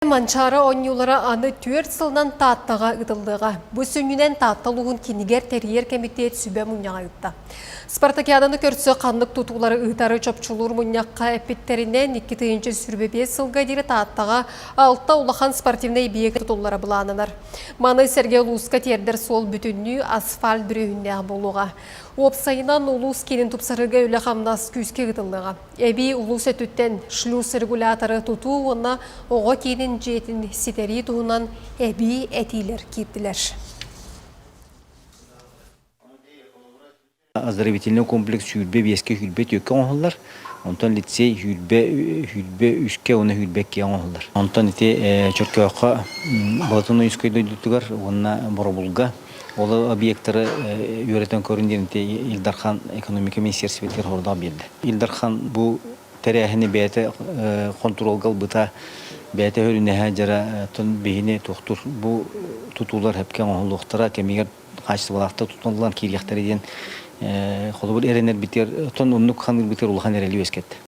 Манчаары оонньуулара аны түөрт сылынан Тааттаҕа ыытыллыаҕа. Бу сүнньүнэн Таатта улууһун кинигэр тэрийэр кэмитиэт сүбэ мунньаҕа ыытта. Спартакиаданы көрсө ханнык тутуулары ыытары чопчулуур мунньахха эппиттэринэн, 2025 сылга диэри Тааттаҕа алта улахан спортивнай эбийиэк тутуллара былааннанар. Маны сэргэ улууска тиэрдэр суол бүтүннүү асфальт бүрүөһүннээх буолуоҕа. Уопсайынан, улуус киинин тупсарыыга үлэ-хамнас күүскэ ыытыллыаҕа. Эбии улуус өттүттэн шлюз-регуляторы тутуу уонна оҕо киинин дьиэтин ситэрии туһунан эбии этиилэр киирдилэр. Оздоровительный комплекс 25-кэ 24-кэ оҥоһуллар. Онтон лицей 23-кэ уонна 22-гэ оҥоһуллар. Онтон ити Чөркөөххө Болотуна Үскэй дойдутугар уонна Боробулга Ол объектары үөрэтэн көрүн диэн Ил Дархан экономика министиэристибэтигэр сорудах биэрдэ. Ил Дархан бу тэрээһини бэйэтэ хонтуруолга ылбыта, бэйэтэ өрүнэһэ дьара биһини туохтур бу тутуулар сөпкө оҥоһуллуохтара, кэмигэр хаачыстыбалаахтык тутуллан киириэхтэрэ диэн холобур эрэнэрбитигэр, оттон оннук ханыырбытыгар улахан эрэли үөскэттэ.